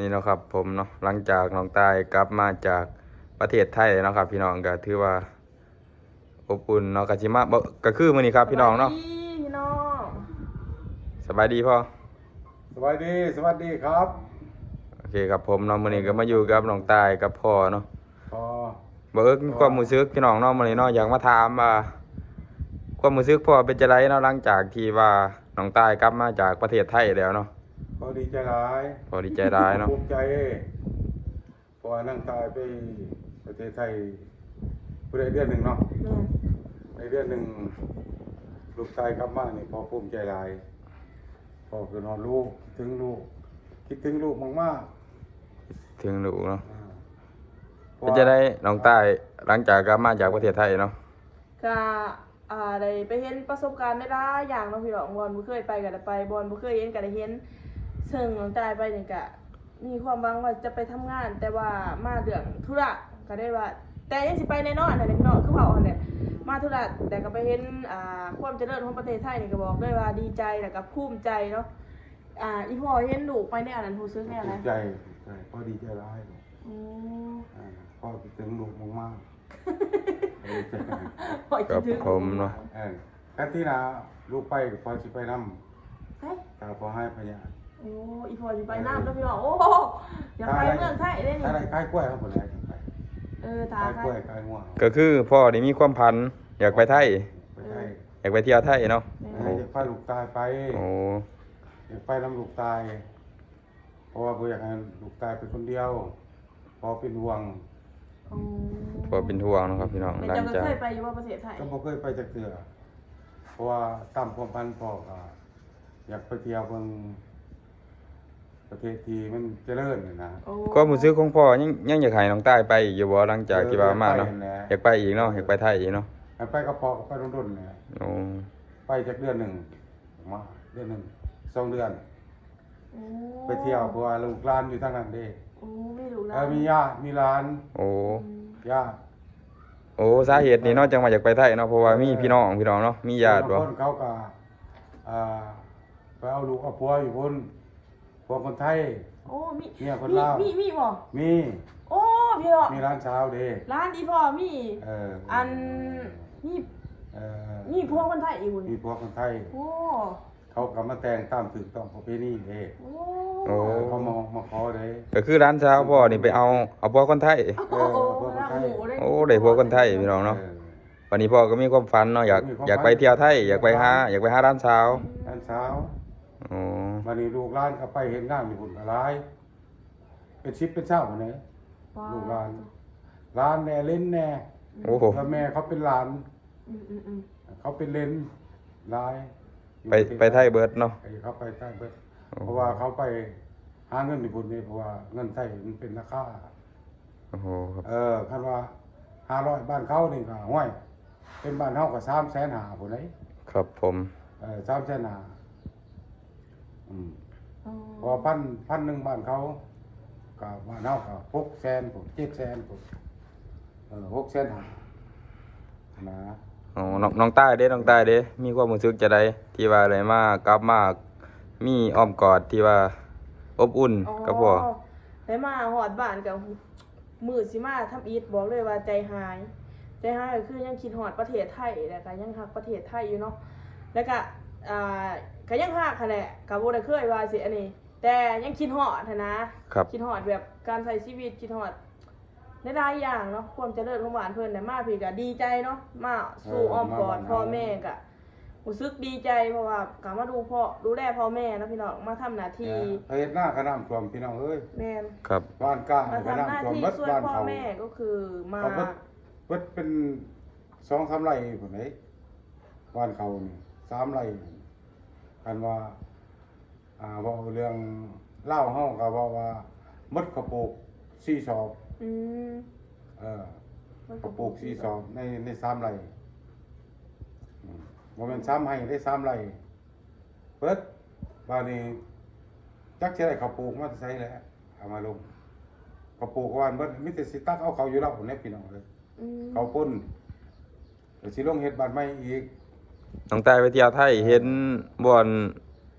ນີ້ເນາະຄັບຜົມເນາະ ຫຼັງຈາກນ້ອງຕ່າຍກັບມາຈາກປະເທດໄທເນາະຄັບພີ່ນ້ອງ ກໍຖືວ່າອົບອຸ່ນເນາະ ກໍຊິມາ ກໍຄືມື້ນີ້ຄັບພີ່ນ້ອງເນາະ ສະບາຍດີພີ່ນ້ອງ ສະບາຍດີພໍ່ ສະບາຍດີ ສະຫວັດດີຄັບ ໂອເຄຄັບຜົມເນາະ ມື້ນີ້ກໍມາຢູ່ກັບນ້ອງຕ່າຍກັບພໍ່ເນາະ ພໍ່ ບ່າວເອິກ ມີຄວາມຮູ້ສຶກພີ່ນ້ອງເນາະ ມື້ນີ້ເນາະ ຢາກມາຖາມວ່າ ຄວາມຮູ້ສຶກພໍ່ເປັນຈັ່ງໃດເນາະ ຫຼັງຈາກທີ່ວ່ານ້ອງຕ່າຍກັບມາຈາກປະເທດໄທແລ້ວເນາະ ພໍ່ດີໃຈຫຼາຍ ພໍ່ດີໃຈຫຼາຍເນາະ ພູມໃຈ ເພາະວ່ານ້ອງຕ່າຍໄປປະເທດໄທບໍ່ໄດ້ເດືອນໜຶ່ງເນາະ ແມ່ນ ໄດ້ເດືອນໜຶ່ງ ລູກຊາຍກັບມານີ້ພໍ່ພູມໃຈຫຼາຍ ພໍ່ຄິດຮອດລູກ ຄິດເຖິງລູກ ຄິດເຖິງລູກມາກໆ ເຖິງລູກເນາະ ອ່າ ເປັນຈັ່ງໃດນ້ອງຕ່າຍ ຫຼັງຈາກກັບມາຈາກປະເທດໄທເນາະ ກະ ອ່າ ໄດ້ໄປເຫັນປະສົບການຫຼາຍໆຢ່າງເນາະພີ່ນ້ອງ ບ່ອນບໍ່ເຄີຍໄປກໍໄດ້ໄປ ບ່ອນບໍ່ເຄີຍເຫັນກໍໄດ້ເຫັນ ເຊິ່ງນ້ອງຕ່າຍໄປນີ້ກະມີຄວາມຫວັງວ່າຈະໄປທຳງານ ແຕ່ວ່າມາເລື່ອງທຸລະ ກໍໄດ້ວ່າ ແຕ່ຍັງຊິໄປແນ່ນອນຫັ້ນແຫຼະພີ່ນ້ອງ ຄືເວົ້າຫັ້ນແຫຼະ ມາທຸລະ ແຕ່ກໍໄປເຫັນ ອ່າ ຄວາມຈະເລີນຂອງປະເທດໄທນີ້ ກໍບອກເລີຍວ່າດີໃຈ ແລ້ວກໍພູມໃຈເນາະ ອ່າ ອີ່ພໍ່ເຫັນລູກໄປແນວນັ້ນ ຮູ້ສຶກແນວໃດ? ພູມໃຈ ພູມໃຈ ພໍ່ດີໃຈຫຼາຍ ອືມ ອ່າ ພໍ່ຄິດເຖິງລູກມາກໆ ຂ້ອຍຄິດເຖິງລູກມາກໆ ເອີ ຄັນທີໜ້າລູກໄປກໍພໍ່ຊິໄປນຳ ໃສ? ຖ້າພໍ່ຫາຍພະຍາດ ໂອ້ ອີ່ພໍ່ຊິໄປນຳເນາະ ເອີ ພີ່ນ້ອງ ໂອ້ ຢາກໄປເມືອງໄທເດ້ນີ້ ຖ້າໄດ້ຂາຍກ້ວຍເຮົາພຸ້ນແຫຼະ ເອີ ຖ້າຂາຍກ້ວຍຂາຍງົວ ກໍຄືພໍ່ນີ້ມີຄວາມຝັນຢາກໄປໄທ ໄປໄທ ເອີ ຢາກໄປທ່ຽວໄທເນາະ ແມ່ນ ເອີ ຢາກພາລູກຊາຍໄປ ໂອ້ ຢາກໄປນຳລູກຊາຍ ເພາະວ່າບໍ່ຢາກໃຫ້ລູກຊາຍໄປຄົນດຽວ ພໍ່ເປັນຫ່ວງ ອໍ ພໍ່ເປັນຫ່ວງເນາະຄັບພີ່ນ້ອງ ແມ່ນເຈົ້າກໍເຄີຍໄປຢູ່ບໍ່ປະເທດໄທ? ກໍບໍ່ເຄີຍໄປຈັກເທື່ອ ເພາະວ່າຕາມຄວາມຝັນພໍ່ກໍຢາກໄປທ່ຽວເບິ່ງປະເທດທີ່ມັນຈະເລີນຫັ້ນນະ ໂອ້ ຄວາມຮູ້ສຶກຂອງພໍ່ຍັງ ຍັງຢາກໃຫ້ນ້ອງຕ່າຍໄປອີກຢູ່ບໍ່? ຫຼັງຈາກທີ່ວ່າມາເນາະ ເອີ ຢາກໄປອີກເນາະ ຢາກໄປໄທອີກເນາະ ໃຫ້ໄປກັບພໍ່ກໍໄປດົນໆແຫຼະ ໂອ້ ໄປຈັກເດືອນໜຶ່ງ ມາເດືອນໜຶ່ງ ສອງເດືອນ ໂອ້ ໄປທ່ຽວ ເພາະວ່າລູກຫຼານຢູ່ທາງນັ້ນເດ້ ໂອ້ ມີລູກຫຼານ ເອີ ມີຍາດມີຫຼານ ໂອ້ ອືມ ຍາດ ໂອ້ ສາເຫດນີ້ເນາະ ຈັ່ງວ່າຢາກໄປໄທເນາະ ເພາະວ່າມີ ເອີ ພີ່ນ້ອງ ພີ່ນ້ອງເນາະ ມີຍາດບໍ່? ບາງຄົນເຂົາກໍ ອ່າ ໄປເອົາລູກເອົາຜົວຢູ່ພຸ້ນ ພວກຄົນໄທ ໂອ້ ມີ ເມຍຄົນລາວ ມີ ມີ ມີບໍ່? ມີ ໂອ້ ພີ່ນ້ອງ ມີຫຼານສາວເດ້ ຫຼານອີ່ພໍ່ມີ ເອີ ອັນ ມີ ເອີ ມີຜົວຄົນໄທອີກພຸ້ນ ມີຜົວຄົນໄທ ໂອ້ ເຂົາກໍມາແຕ່ງຕາມຖືກຕ້ອງປະເພນີເດ້ ໂອ້ ເອີ ເຂົາມາ ມາຂໍເດ້ ກໍຄືຫຼານສາວພໍ່ນີ້ໄປເອົາ ເອົາຜົວຄົນໄທ ເອີ ເອົາຜົວຄົນໄທ ໂອ້ ໄດ້ຜົວຄົນໄທ ພີ່ນ້ອງເນາະ ເອີ ບັດນີ້ພໍ່ກໍມີຄວາມຝັນເນາະ ຢາກ ມີຄວາມຝັນ ຢາກໄປທ່ຽວໄທ ຢາກໄປຫາ ຢາກໄປຫາຫຼານສາວ ຫຼານສາວ ໂອ້ ບັດນີ້ລູກຫຼານກໍໄປເຮັດງານຢູ່ພຸ້ນກໍຫຼາຍ ເປັນສິບເປັນຊາວພຸ້ນເດ້ ວ້າວ ລູກຫຼານ ຫຼານແດ່ ເຫຼນແດ່ ໂອ້ ແລ້ວແມ່ເຂົາເປັນຫຼານ ອືມໆໆ ເຂົາເປັນເຫຼນຫຼາຍ ໄປ ໄປໄທເບິດເນາະ ເອີ ເຂົາໄປໄທເບິດ ໂອ້ ເພາະວ່າເຂົາໄປຫາເງິນຢູ່ພຸ້ນເດ້ ເພາະວ່າເງິນໄທມັນເປັນລາຄາ ໂອ້ໂຫ ຄັບ ເອີ ຄັນວ່າຫ້າຮ້ອຍບ້ານເຂົານີ້ກໍ ຫ້ວຍ ເປັນບ້ານເຮົາກໍສາມແສນຫ້າພຸ້ນເດ້ ຄັບຜົມ ເອີ ສາມແສນຫ້າ ອືມ ອໍ ເພາະວ່າພັນ ພັນໜຶ່ງບ້ານເຂົາ ກໍບ້ານເຮົາກໍຫົກແສນພຸ້ນ ເຈັດແສນພຸ້ນ ເອີ ຫົກແສນຫ້າຫັ້ນນະ ອໍ ນ້ອງ ນ້ອງຕ່າຍເດ້ ນ້ອງຕ່າຍເດ້ ມີຄວາມຮູ້ສຶກຈັ່ງໃດ ທີ່ວ່າໄດ້ມາ ກັບມາມີອ້ອມກອດທີ່ວ່າອົບອຸ່ນກັບພໍ່? ອໍ ໄດ້ມາຮອດບ້ານກໍ ມື້ຊິມາທຳອິດ ບອກເລີຍວ່າໃຈຫາຍ ໃຈຫາຍກໍຄືຍັງຄິດຮອດປະເທດໄທ ແລ້ວກໍຍັງຮັກປະເທດໄທຢູ່ເນາະ ແລ້ວກໍ ອ່າ ກໍຍັງຮັກຫັ້ນແຫຼະ ກໍບໍ່ໄດ້ເຄີຍວ່າຊິອັນນີ້ ແຕ່ຍັງຄິດຮອດຫັ້ນນະ ຄັບ ຄິດຮອດແບບການໃຊ້ຊີວິດ ຄິດຮອດຫຼາຍໆຢ່າງເນາະ ຄວາມຈະເລີນຂອງບ້ານເພິ່ນນະ ມາພີ້ກໍດີໃຈເນາະ ມາສູ່ອ້ອມກອດພໍ່ແມ່ກໍ ເອີ ມາບ້ານເຮົາ ຮູ້ສຶກດີໃຈ ເພາະວ່າກໍມາດູພໍ່ ດູແລພໍ່ແມ່ເນາະພີ່ນ້ອງ ມາທຳໜ້າທີ່ ເອີ ໄປເຮັດນາກໍນ້ຳຖ້ວມພີ່ນ້ອງເອີຍ ແມ່ນ ຄັບ ບ້ານກາງກໍນ້ຳຖ້ວມເບິດ ມາທຳໜ້າທີ່ຊ່ວຍພໍ່ແມ່ ກໍຄືມາ ເບິດ ເບິດເປັນສອງສາມໄຮ່ພຸ້ນເດ້ ບ້ານເຂົານີ້ສາມໄຮ່ ຄັນວ່າ ອ່າ ເວົ້າເລື່ອງລາວເຮົາກໍເວົ້າວ່າໝົດເຂົ້າປູກສີ່ສອບ ອືມ ເອີ ໝົດເຂົ້າປູກສີ່ສອບ ເຂົ້າປູກສີ່ສອບ ໃນ ໃນສາມໄຮ່ ອືມ ບໍ່ແມ່ນສາມໄຮ່ເດ້ ສາມໄຮ່ເບິດ ບາດນີ້ຈັກຊິໄດ້ເຂົ້າປູກມາແຕ່ໃສແຫຼະ ເອົາມາລົງ ເຂົ້າປູກວ່າເບິດ ມີແຕ່ຊິຕັກເອົາເຂົ້າຢູ່ລາວພຸ້ນແຫຼະ ພີ່ນ້ອງເອີຍ ອືມ ເຂົ້າປຸ້ນ ກໍຊິລົງເຮັດບ້ານໃໝ່ອີກ ນ້ອງຕ່າຍໄປທ່ຽວໄທ ເອີ ເຫັນບ່ອນ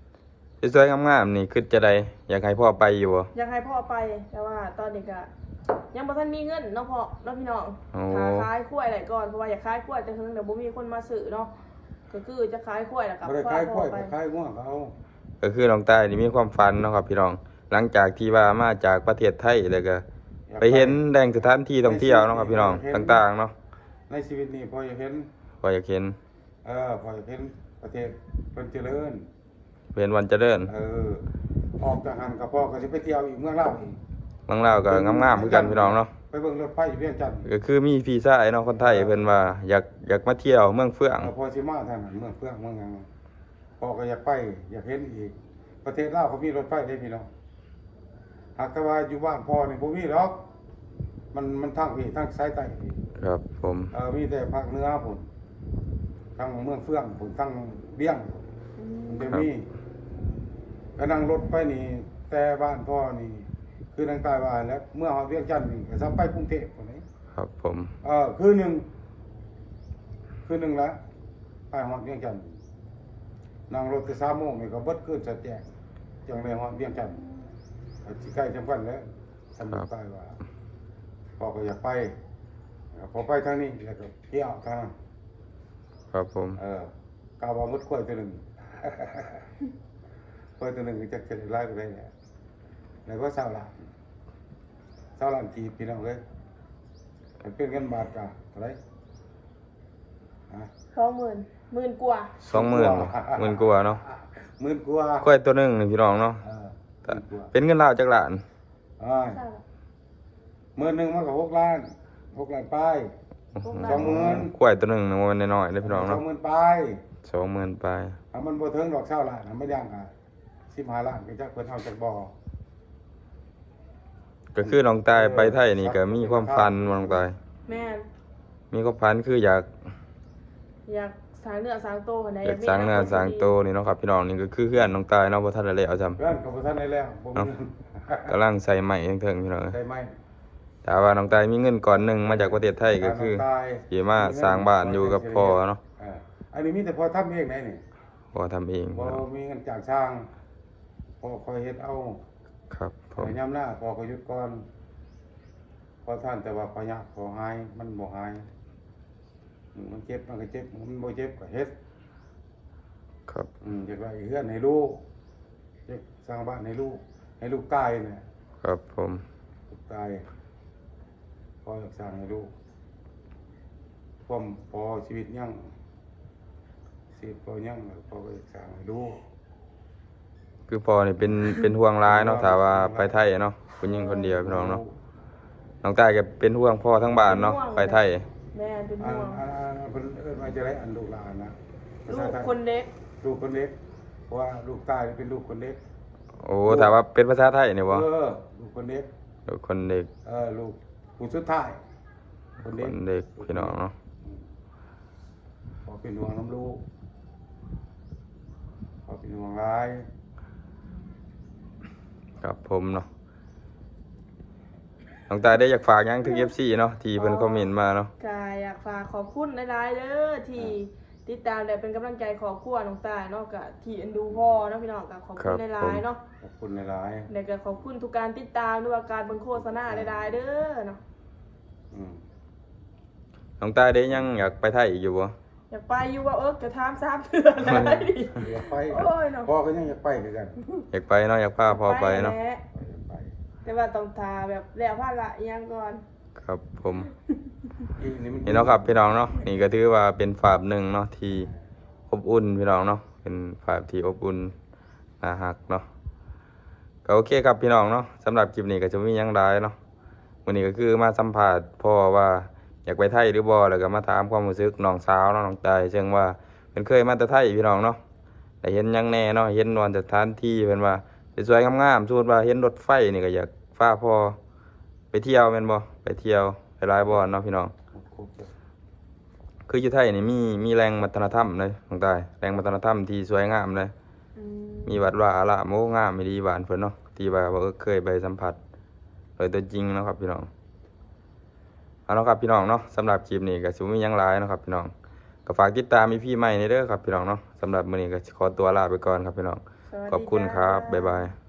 ສວຍໆ ງາມໆ ນີ້ ຄິດຈັ່ງໃດ ຢາກໃຫ້ພໍ່ໄປຢູ່ບໍ່? ຢາກໃຫ້ພໍ່ໄປ ແຕ່ວ່າຕອນນີ້ກະຍັງບໍ່ທັນມີເງິນເນາະພໍ່ເນາະ ພີ່ນ້ອງ. ໂອ້ ຖ້າຂາຍຄວາຍໄດ້ກ່ອນ ເພາະວ່າຢາກຂາຍຄວາຍແຕ່ເຫິງແລ້ວ ບໍ່ມີຄົນມາຊື້ເນາະ. ກໍຄືຈະຂາຍຄວາຍແລ້ວກໍ ບໍ່ໄດ້ຂາຍຄວາຍ ພາພໍ່ໄປ ກໍຂາຍງົວກໍເອົາ. ກໍຄືນ້ອງຕາຍນີ້ມີຄວາມຝັນເນາະຄັບ ພີ່ນ້ອງ, ຫຼັງຈາກທີ່ວ່າມາຈາກປະເທດໄທ ແລ້ວກໍ ຢາກໄປ ໄປເຫັນແຫຼ່ງສະຖານທີ່ທ່ອງທ່ຽວເນາະຄັບ ພີ່ນ້ອງ ໃນຊີວິດນີ້ ຕ່າງໆເນາະ. ໃນຊີວິດນີ້ພໍ່ຢາກເຫັນ ພໍ່ຢາກເຫັນ ເອີ ພໍ່ຢາກເຫັນປະເທດເພິ່ນຈະເລີນ ເຫັນວັນຈະເລີນ. ເອີ ອອກຈາກຫັ້ນກໍພໍ່ກໍຊິໄປທ່ຽວອີກເມືອງລາວອີກ. ເມືອງລາວກໍງາມໆຄືກັນ ພີ່ນ້ອງເນາະ. ໄປເບິ່ງລົດໄຟຢູ່ວຽງຈັນ ກໍຄືມີພີ່ຊາຍເນາະ ຄົນໄທ ເອີ ເພິ່ນວ່າຢາກ ຢາກມາທ່ຽວເມືອງເຟືອງ. ເອີ ພໍ່ຊິມາທາງນັ້ນ ເມືອງເຟືອງ ເມືອງຫຍັງ ພໍ່ກໍຢາກໄປ ຢາກເຫັນອີກ. ປະເທດລາວເຂົາມີລົດໄຟເດ້ ພີ່ນ້ອງ. ຫາກແຕ່ວ່າຢູ່ບ້ານພໍ່ນີ້ບໍ່ມີດອກ ມັນ ມັນທາງພີ້ ທາງສາຍໃຕ້ພີ້. ຄັບຜົມ. ເອີ ມີແຕ່ພາກເໜືອພຸ້ນ ທາງເມືອງເຟືອງພຸ້ນ ທາງວຽງ ອືມ ມັນຈະມີ. ກໍນັ່ງລົດໄປນີ້ ແຕ່ບ້ານພໍ່ນີ້ ຄືນາງຕາຍວ່າແຫຼະ ເມືອຮອດວຽງຈັນນີ້ ກໍສ່ຳໄປກຸງເທບພຸ້ນເດ້. ຄັບຜົມ. ເອີ ຄືນໜຶ່ງ ຄືນໜຶ່ງລະ ໄປຮອດວຽງຈັນ ນັ່ງລົດແຕ່ສາມໂມງນີ້ກໍເບິດຄືນສະແຈງ ຈັ່ງໄດ້ຮອດວຽງຈັນ. ກໍຊິໃກ້ຈຳກັນແຫຼະ ສຳລັບ ຄັບ ໄປວ່າ ພໍ່ກໍຢາກໄປ ພໍໄປທາງນີ້ແລ້ວກໍທ່ຽວທາງນັ້ນ. ຄັບຜົມ. ເອີ ກະວ່າໝົດຄວາຍໂຕໜຶ່ງ ຄວາຍໂຕໜຶ່ງກໍຈັກຈະໄດ້ຫຼາຍປານໃດແຫຼະ ໄດ້ບໍ່ຊາວລ້ານ ຊາວລ້ານກີບ ພີ່ນ້ອງເອີຍ. ຄັນເປັນເງິນບາດກະເທົ່າໃດ? ຮະ? ສອງໝື່ນ ໝື່ນກວ່າ ສອງໝື່ນ ໝື່ນກວ່າເນາະ ໝື່ນກວ່າ. ຄວາຍໂຕໜຶ່ງນີ້ ພີ່ນ້ອງເນາະ. ເອີ ໝື່ນກວ່າ. ເປັນເງິນລາວຈັກລ້ານ? ໂອ້ຍ ຊາວ ໝື່ນໜຶ່ງມັນກໍຫົກລ້ານ ຫົກລ້ານປາຍ. ໂອ້ໂຫ ສອງໝື່ນ ຄວາຍໂຕໜຶ່ງນີ້ບໍ່ແມ່ນນ້ອຍໆເດ້ ພີ່ນ້ອງເນາະ. ສອງໝື່ນປາຍ ສອງໝື່ນປາຍ. ຖ້າມັນບໍ່ເຖິງດອກຊາວລ້ານ ມັນຍັງກະສິບຫ້າລ້ານ ກໍຈັກເພິ່ນເອົາຈັກບໍ່. ກໍຄືນ້ອງຕາຍໄປໄທນີ້ກໍມີຄວາມຝັນບໍ່ ນ້ອງຕາຍ? ແມ່ນ. ມີຄວາມຝັນຄືຢາກ ຢາກສ້າງເນື້ອສ້າງໂຕຫັ້ນແຫຼະ ຢາກສ້າງເນື້ອສ້າງໂຕນີ້ເນາະຄັບ ພີ່ນ້ອງ. ນີ້ກໍຄືເຮືອນນ້ອງຕາຍເນາະ ບໍ່ທັນໄດ້ແລ້ວຊ້ຳ ເຮືອນກໍບໍ່ທັນໄດ້ແລ້ວ ບໍ່ມີ ເນາະ ກຳລັງໃສ່ໄມ້ເທິງໆ ພີ່ນ້ອງເອີຍ ໃສ່ໄມ້. ຖ້າວ່ານ້ອງຕາຍມີເງິນກ້ອນໜຶ່ງມາຈາກປະເທດໄທ ກໍຄື ນ້ອງຕາຍ ຊິມາສ້າງບ້ານຢູ່ກັບພໍ່ເນາະ. ເອີ ອັນນີ້ມີແຕ່ພໍ່ທຳເອງໄດ໋ນີ້ ພໍ່ທຳເອງ ບໍ່ມີເງິນຈ້າງຊ່າງ ພໍ່ຄອຍເຮັດເອົາ. ຄັບຜົມ. ແຕ່ຍາມໜ້າພໍ່ກໍຢຸດກ່ອນ ພໍທ່ານ ແຕ່ວ່າພໍຍາກພໍຫາຍ ມັນບໍ່ຫາຍ. ອືມ ມັນເຈັບມັນກໍເຈັບ ມັນບໍ່ເຈັບກໍເຮັດ. ຄັບ. ອືມ ຢາກໄດ້ເຮືອນໃຫ້ລູກ ຢາກສ້າງບ້ານໃຫ້ລູກ ໃຫ້ລູກຕາຍແຫຼະ. ຄັບຜົມ. ລູກຕາຍ ພໍ່ຢາກສ້າງໃຫ້ລູກ ຄວາມ ພໍຊີວິດຍັງ ຊີວິດພໍຍັງ ແລ້ວພໍ່ກໍຢາກສ້າງໃຫ້ລູກ. ຄືພໍ່ນີ້ເປັນ ເປັນຫ່ວງຫຼາຍເນາະ ຖ້າວ່າໄປໄທເນາະ ຜູ້ຍິງຄົນດຽວ ພີ່ນ້ອງເນາະ. ນ້ອງຕາຍກໍເປັນຫ່ວງພໍ່ທັງບ້ານເນາະ ເປັນຫ່ວງ ໄປໄທ. ແມ່ນ ເປັນຫ່ວງ. ອັນ ອັນ ອັນ ເພິ່ນເອີ້ນວ່າຈັ່ງໃດ ອັນລູກຫຼານນະ? ລູກຄົນເລັກ ລູກຄົນເລັກ ເພາະວ່າລູກຕາຍເປັນລູກຄົນເລັກ. ໂອ້ ລູກ ຖ້າວ່າເປັນພາສາໄທນີ້ບໍ່? ເອີ ລູກຄົນເລັກ ລູກຄົນເລັກ. ເອີ ລູກຜູ້ສຸດທ້າຍ ຄົນເລັກ ຄົນເລັກ ພີ່ນ້ອງເນາະ. ອືມ ພໍ່ເປັນຫ່ວງນຳລູກ ພໍ່ເປັນຫ່ວງຫຼາຍ. ຄັບຜົມເນາະ. ນ້ອງຕາຍໄດ້ຢາກຝາກຫຍັງເຖິງ ເອີ ເອັຟຊີເນາະ ທີ່ເພິ່ນ ອໍ ຄອມເມັນມາເນາະ? ກະຢາກຝາກຂອບຄຸນຫຼາຍໆເດີ ທີ່ ອ່າ ຕິດຕາມ ແລະ ເປັນກຳລັງໃຈຄອບຄົວນ້ອງຕາຍເນາະ ກະທີ່ເອັນດູພໍ່ເນາະ ພີ່ນ້ອງ ກະຂອບຄຸນ ຄັບ ຫຼາຍໆເນາະ. ຂອບຄຸນຫຼາຍໆ ແລະ ກະຂອບຄຸນທຸກການຕິດຕາມ ຫຼືວ່າການເບິ່ງໂຄສະນາຫຼາຍໆເດີເນາະ. ອືມ ນ້ອງຕາຍໄດ້ຍັງຢາກໄປໄທອີກຢູ່ບໍ່? ຢາກໄປຢູ່ວ່າ ເອີ ກະຖາມສາມເທື່ອແລ້ວ. ຢາກໄປ ໂອ້ຍເນາະ ພໍ່ກໍຍັງຢາກໄປຄືກັນ. ຢາກໄປເນາະ ຢາກພາພໍ່ໄປເນາະ ຢາກໄປ. ແຕ່ວ່າຕ້ອງຖ້າແບບແລ້ວພາລະອີ່ຫຍັງກ່ອນ. ຄັບຜົມ. ນີ້ເນາະຄັບ ພີ່ນ້ອງເນາະ ນີ້ກໍຖືວ່າເປັນພາບໜຶ່ງເນາະ ທີ່ອົບອຸ່ນ ພີ່ນ້ອງເນາະ ເປັນພາບທີ່ອົບອຸ່ນ ໜ້າຮັກເນາະ. ກໍໂອເຄຄັບ ພີ່ນ້ອງເນາະ ສຳລັບຄລິບນີ້ກໍຈະບໍ່ມີຫຍັງຫຼາຍເນາະ. ມື້ນີ້ກໍຄືມາສຳພາດພໍ່ວ່າຢາກໄປໄທຫຼືບໍ່ ແລ້ວກໍມາຖາມຄວາມຮູ້ສຶກນ້ອງສາວເນາະ ນ້ອງຕາຍ ເຊິ່ງວ່າເພິ່ນເຄີຍມາແຕ່ໄທ ພີ່ນ້ອງເນາະ. ໄດ້ເຫັນຫຍັງແດ່ເນາະ ເຫັນວ່າສະຖານທີ່ເພິ່ນວ່າສວຍໆງາມໆ ສົມມຸດວ່າເຫັນລົດໄຟນີ້ກໍຢາກພາພໍ່ໄປທ່ຽວແມ່ນບໍ່? ໄປທ່ຽວຫຼາຍໆບ່ອນເນາະ ພີ່ນ້ອງ. ຄືຢູ່ໄທນີ້ມີ ມີແຫຼ່ງວັດທະນະທຳເດ້ນ້ອງຕາຍ ແຫຼ່ງວັດທະນະທຳທີ່ສວຍງາມເດ້. ອືມ ມີວັດວາອາຣາມ ໂອ້ ງາມອີ່ຫຼີບ້ານເພິ່ນເນາະ ທີ່ວ່າບໍ່ເອີກເຄີຍໄປສຳຜັດໂດຍຕົວຈິງເນາະຄັບ ພີ່ນ້ອງ. ເອົາເນາະຄັບ ພີ່ນ້ອງເນາະ ສຳລັບຄລິບນີ້ກໍຊິບໍ່ມີຫຍັງຫຼາຍເນາະຄັບ ພີ່ນ້ອງ. ກໍຝາກຕິດຕາມອີພີໃໝ່ແດ່ເດີຄັບ ພີ່ນ້ອງເນາະ. ສຳລັບມື້ນີ້ກໍຊິຂໍຕົວລາໄປກ່ອນຄັບ ພີ່ນ້ອງ. ຂອບຄຸນ ສະຫວັດດີ ຂອບຄຸນຄັບ ເຈົ້າ ບາຍບາຍ.